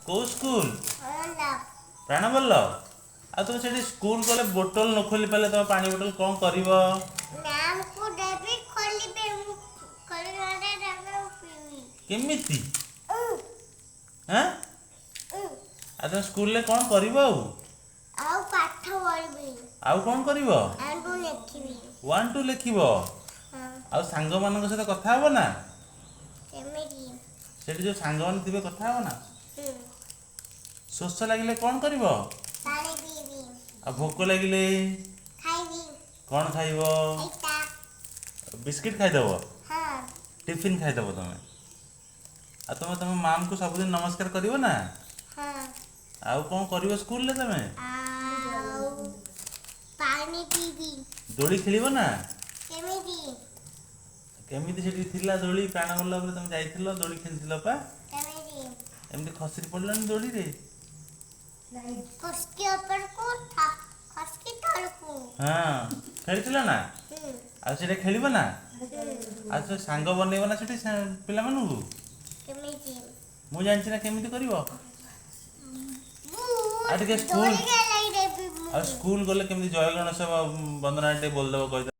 କୋଉ ସ୍କୁଲ? ପ୍ରାଣବଲ୍ଲଭ। ଆଉ ତୁମେ ସେଠି ସ୍କୁଲ ଗଲେ ବୋଟଲ ନ ଖୋଲି ପାରିଲେ ତମେ ପାଣି ବୋଟଲ କ'ଣ କରିବ? ମ୍ୟାମକୁ ଦେବି, ଖୋଲିବେ, ମୁଁ ଖୋଲିଗଲେ ଦେବେ, ମୁଁ ପିଇବି। କେମିତି? ଆଁ, ଆଉ ତମେ ସ୍କୁଲରେ କ'ଣ କରିବ? ଆଉ ଆଉ ପାଠ ପଢ଼ିବି। ଆଉ କ'ଣ କରିବ? ଆଣ୍ଡୁ ଲେଖିବି। 1 2 ଲେଖିବ? ହଁ। ଆଉ ସାଙ୍ଗମାନଙ୍କ ସହିତ କଥା ହବ ନା? କେମିତି? ସେଠି ଯୋଉ ସାଙ୍ଗମାନେ ଥିବେ, କଥା ହବ ନା? ହୁଁ। ଶୋଷ ଲାଗିଲେ କ'ଣ କରିବ? ପାଣି ପିଇବି। ଆଉ ଭୋକ ଲାଗିଲେ? ଖାଇବି। କ'ଣ ଖାଇବ? ଏଇଟା। ବିସ୍କିଟ୍ ଖାଇଦବ? ହଁ। ଟିଫିନ୍ ଖାଇଦବ ତମେ। ଆଉ ତମେ ତମ ମାମକୁ ସବୁଦିନ ନମସ୍କାର କରିବ ନା? ହଁ। ଆଉ କ'ଣ କରିବ ସ୍କୁଲରେ ତମେ? ଆଉ ପାଣି ପିଇବି। ଦୋଳି ଖେଳିବ ନା? କେମିତି? କେମିତି? ସେଠି ଥିଲା ଦୋଳି, ପ୍ରାଣବଲ୍ଲଭରେ ତମେ ଯାଇଥିଲ, ଦୋଳି ଖେଳିଥିଲ ପା। କେମିତି? ଏମିତି ଖସିକି ପଡ଼ିଲନି ଦୋଳିରେ? ଖସକି ଉପରକୁ, ଖସକି ତଳକୁ। ହଁ, ଖେଳିଥିଲ ନା? ହୁଁ। ଆଉ ସେଟା ଖେଳିବ ନା? ହୁଁ। ଆଉ ସେ ସାଙ୍ଗ ବନେଇବ ନା ସେଠି ପିଲାମାନଙ୍କୁ? କେମିତି? ମୁଁ ଜାଣିଛି ନା କେମିତି କରିବ। ମୁଁ ଆଉ ଟିକେ ସ୍କୁଲ ଦୋଳି ଖେଳାଇ ଦେବି ମୁଁ। ଆଉ ସ୍କୁଲ ଗଲେ କେମିତି ଜୟ ଗଣେଶ ବନ୍ଦନା ଟିକେ ବୋଲିଦେବ, କହିଦେବ।